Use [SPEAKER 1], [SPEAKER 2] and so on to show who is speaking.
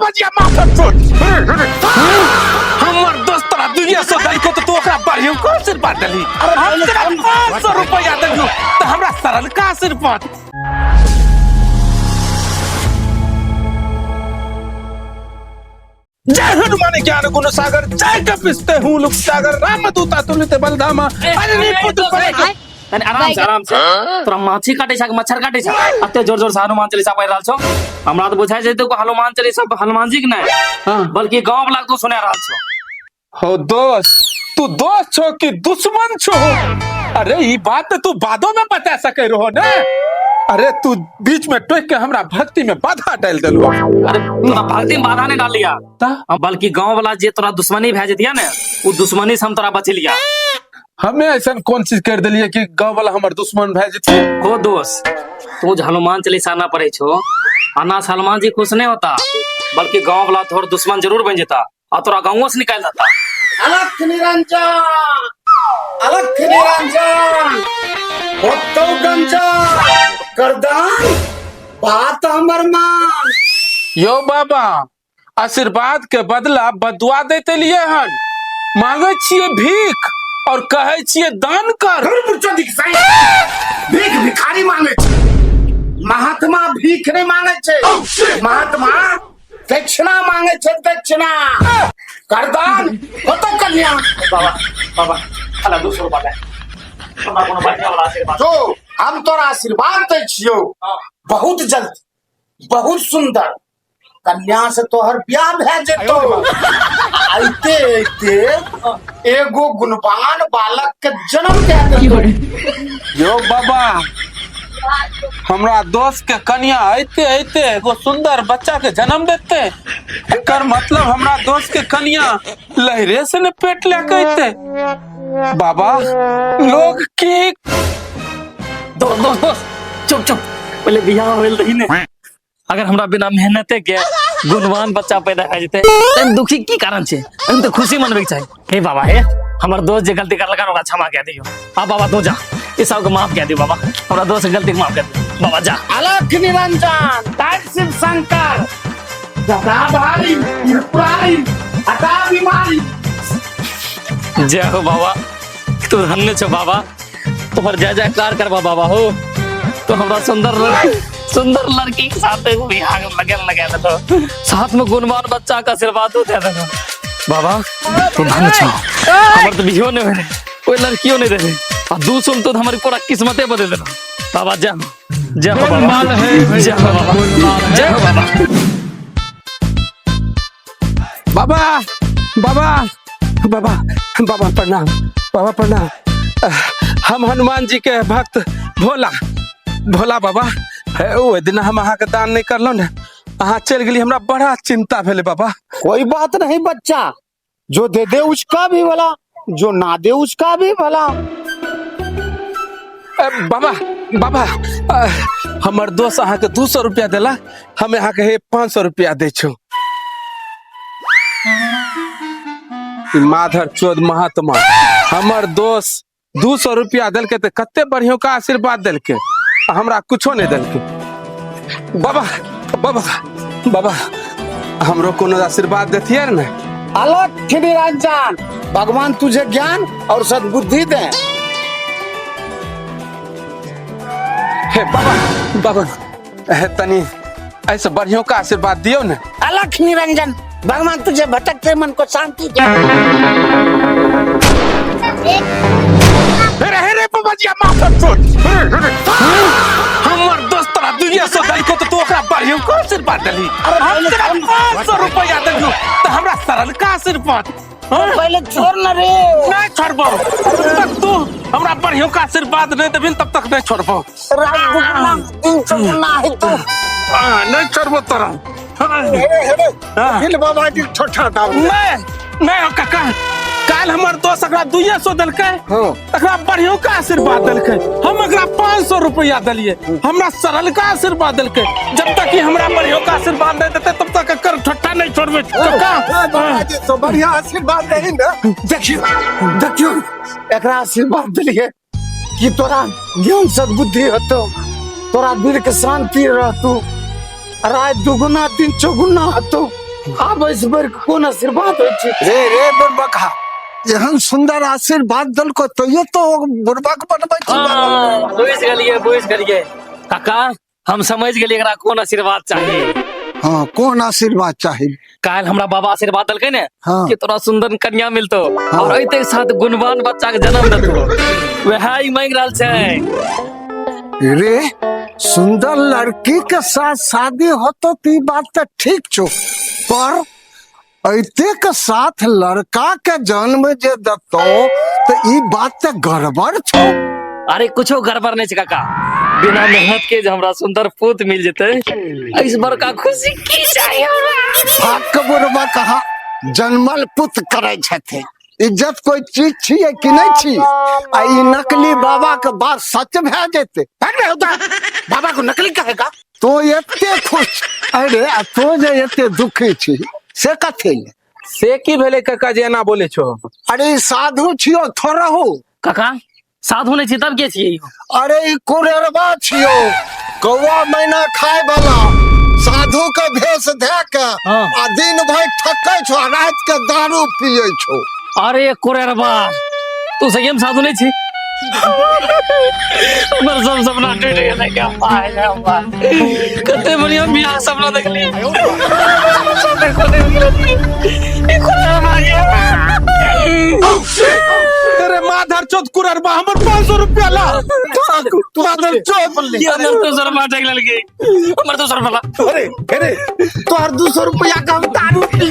[SPEAKER 1] बजिया माथर चोट। हमर दोस्त तोरा 200 देलको तऽ तू ओकरा बढ़ियो को आशीर्वाद देलही। हम तोरा 500 रुपया देलियो तऽ हमरा सरलका आशीर्वाद। जय हनुमान ज्ञान गुण सागर, जय कपिस्ते हूँ लुक सागर, राम दूता तुलित बलधामा, अंजनी पुत्र पलक।
[SPEAKER 2] तनी आराम से, आराम से। तोरा माछी काटे छै कि मच्छर काटे छै? एते जोर जोर से हनुमान चालीसा पढ़ि रहल छौ। हमरा तऽ बुझाइ छै तू हनुमान चालीसा हनुमान जी के नहि, बल्कि गाँव वाला के तू सुना रहल छौ।
[SPEAKER 1] हो दोस्त, तू दोस्त छो कि दुश्मन छो? अरे ई बात तो तू बादो में बता सके रहो ने। अरे तू बीच में टोक के हमरा भक्ति में बाधा डाल देलू।
[SPEAKER 2] अरे तोरा भक्ति में बाधा नहीं डालिया,
[SPEAKER 1] ता?
[SPEAKER 2] बल्कि गांव वाला जे तोरा दुश्मनी भए जतिया ने, उ दुश्मनी से हम तोरा बचेलिया।
[SPEAKER 1] हमें ऐसा कौन चीज कर दिलिए कि गांव वाला हमर दुश्मन भए जतिया?
[SPEAKER 2] हो दोस्त, तू जे हनुमान चालीसा ना पढ़े छो, आना से हनुमान जी खुश नहीं होता, बल्कि गांव वाला तोहर दुश्मन जरूर बन जेता आ तोरा गाँवो से निकाल देता।
[SPEAKER 3] अलख निरंजन, अलख निरंजन, होतौ गंजन, करदान बात हमर मान।
[SPEAKER 1] यो बाबा, आशीर्वाद के बदला बदुआ देते लिए हन। मांगे छिए भीख और कहे छिए दान कर।
[SPEAKER 3] भीख भिखारी मांगे छै, महात्मा भीख नहीं मांगे छै, महात्मा दक्षिणा मांगे छै, दक्षिणा। करदान कत कन्या।
[SPEAKER 2] बाबा, बाबा, अला 200 रुपया दे। हमरा कोनो बढ़िया वाला आशीर्वाद।
[SPEAKER 3] जो हम तोरा आशीर्वाद दै छियौ, बहुत जल्दी बहुत सुंदर कन्या से तोहर ब्याह भए जेतौ। आइते आइते एगो गुणवान बालक के जन्म दे देतौ।
[SPEAKER 1] यो बाबा, हमरा दोस्त के कन्या ऐते ऐते एगो सुंदर बच्चा के जन्म देते, एकर मतलब हमरा दोस्त के कन्या लहरे से ने पेट लेके ऐते। बाबा लोग की
[SPEAKER 2] दोस्त, दोस्त, दोस्त, चुप चुप, पहले बियाह होल रही ने। अगर हमरा बिना मेहनते के गुणवान बच्चा पैदा भए जेतै त दुखी की कारण छै? एहिमे तऽ खुशी मनबैके चाही। हे बाबा, हे हमर दोस्त जे गलती करलक ओकरा क्षमा कए दियौ। आ बाबा तू जा, ई सबके माफ कए दियौ बाबा, हमरा दोस्त के गलती के माफ कए दियौ बाबा, जा।
[SPEAKER 3] अलख निरंजन, जय शिव शंकर, जटाधारी, त्रिपुरारी, हटा बीमारी।
[SPEAKER 2] जय हो बाबा, तू धन्य छो बाबा, तोहर जय जयकार करबा बाबा हो। तो हमरा सुंदर सुंदर लड़की के साथ एगो बियाह के लगन लगा देतो, साथ में गुणवान बच्चा का आशीर्वाद दे देतो बाबा, तू धन्य छो। हमर तो बियाहो नहीं भेलै, कोई लड़कियों नहीं रहे, आ दू सुन तो हमारी पूरा किस्मते बदल देलो बाबा। जय हो, जय हो बाबा, जय हो बाबा, जय हो बाबा।
[SPEAKER 1] बाबा, बाबा, बाबा, बाबा प्रणाम, बाबा प्रणाम। हम हनुमान जी के भक्त भोला, भोला बाबा। हे, ओहि दिन हम अहाँके दान नहीं करलहुँ ने, अहाँ चलि गेली, हमरा बड़ा चिंता भेलै बाबा।
[SPEAKER 3] कोई बात नहीं बच्चा, जो दे दे उसका भी भला, जो ना दे उसका भी भला।
[SPEAKER 1] ए, बाबा, बाबा, हमर दोस्त अहाँके 200 रुपया देला, हम अहाँके हे 500 रुपया दै छौ। ई माधर चोद महात्मा, हमर दोस्त 200 रुपया देलकै तऽ कते बढ़ियों का आशीर्वाद देलकै, आ हमरा कुछो नहि देलकै। बाबा, बाबा, बाबा, हमरो कोनो आशीर्वाद देतियै ने।
[SPEAKER 3] अलग निरंजन, भगवान तुझे ज्ञान और सद्बुद्धि दे।
[SPEAKER 1] हे बाबा, बाबा, हे तनी ऐसे बढ़ियों का आशीर्वाद दियो ने।
[SPEAKER 3] अलख निरंजन, भगवान तुझे भटकते मन को शांति दे।
[SPEAKER 1] हे रे बाबा जी, माथा चोट। हमर दोस्त तोरा 200 देलको तऽ तू ओकरा बढ़ियों को आशीर्वाद देलही। हम तोरा 500 रुपया देलियौ तऽ हमरा सरलका आशीर्वाद।
[SPEAKER 3] हाँ? पहले छोड़ न रे।
[SPEAKER 1] नहीं छोड़बो, तब तक तू हमरा बढ़ियों का आशीर्वाद नहीं देबिन तब तक नहीं छोड़बो।
[SPEAKER 3] रात दुगना दिन चौगुना है तू।
[SPEAKER 1] हाँ, नहीं छोड़बो तोरा। हाँ।
[SPEAKER 3] हेरे, हेरे,
[SPEAKER 1] हाँ।
[SPEAKER 3] दिल बाबा जी छोटा दाम।
[SPEAKER 1] नहीं, नहीं हो काका, काल हमर दोस्त एकरा 200 देलकै, एकरा बढ़ियों का आशीर्वाद देलकै, हम एकरा 500 रुपया देलियै, हमरा सरल का आशीर्वाद देलकै। जब तक कि हमरा बढ़ियों का आशीर्वाद नहीं देते तब तक एकर ठट्ठा नहीं छोड़बै काका।
[SPEAKER 3] हाँ, बाबा जी, तो बढ़िया आशीर्वाद नहीं ना। देखियो, देखियो, एकरा आशीर्वाद देलियै कि तोरा ज्ञान सद्बुद्धि होतो, तोरा दिल के शांति रहतू, रात दुगुना दिन चौगुना होतो। आब एहि बेर कोन आशीर्वाद होइ छै?
[SPEAKER 4] रे रे बुड़बका, एहन सुंदर आशीर्वाद देलको तैयो तो बुड़बक बनबै छी।
[SPEAKER 2] हाँ, बुझि गेलियै, बुझि गेलियै काका, हम समझ गेलियै एकरा कोन आशीर्वाद चाही।
[SPEAKER 4] हाँ, कोन आशीर्वाद चाही?
[SPEAKER 2] काल्हि हमरा बाबा आशीर्वाद देलकै ने
[SPEAKER 4] हाँ।
[SPEAKER 2] कि तोरा सुंदर कन्या मिलतो और एते साथ गुणवान बच्चा के जन्म देतो, वएह ही मांगि रहल छै।
[SPEAKER 4] रे, सुंदर लड़की के साथ शादी होतो तो ई बात तो ठीक छो, पर ऐते के साथ लड़का के जन्म जे देतो तो ई बात तो गड़बड़ छो।
[SPEAKER 2] अरे कुछो गड़बड़ नहीं छै काका, बिना मेहनत के जे हमरा सुंदर पूत मिल जेतै, एहि बड़का खुशी की चाही हमरा?
[SPEAKER 4] भाग के बुढ़बा, कहा जन्मल पुत करै छथिन। इज्जत कोई चीज छियै कि नहीं छी? आ ई नकली बाबा के बात सच भए जेतै।
[SPEAKER 3] भाग रहे होता बाबा को नकली कहेगा।
[SPEAKER 4] तो एते खुश, अरे आ तो जे एते दुखी छी से कथी ले?
[SPEAKER 1] से की भेलै काका जे एना बोले छो?
[SPEAKER 4] अरे ई साधु छियो थोड़हु।
[SPEAKER 2] काका, साधु नहीं छी तब के छियै?
[SPEAKER 4] अरे ई कुरेरबा छियो, कौआ मैना खाय वाला, साधु के भेष धए के आ दिन भरि ठकै छो आ राति के दारू पियै छो।
[SPEAKER 2] अरे कुरेरबा, तू सही में साधु नहीं छी। हमर सब सपना टूट गेलै। क्या पाय रे अम्मा, कते बढ़िया बियाह सपना देखली। ई कुरेरबा के।
[SPEAKER 1] अरे माधर चोद कुररबा, हमर 500 रुपया ला माधर चोद।
[SPEAKER 2] ई हमर 200 रुपया ठकि लेलकै, हमर 200 रुपया ला।
[SPEAKER 3] अरे अरे, तोहर 200 रुपया का हम दारू पी।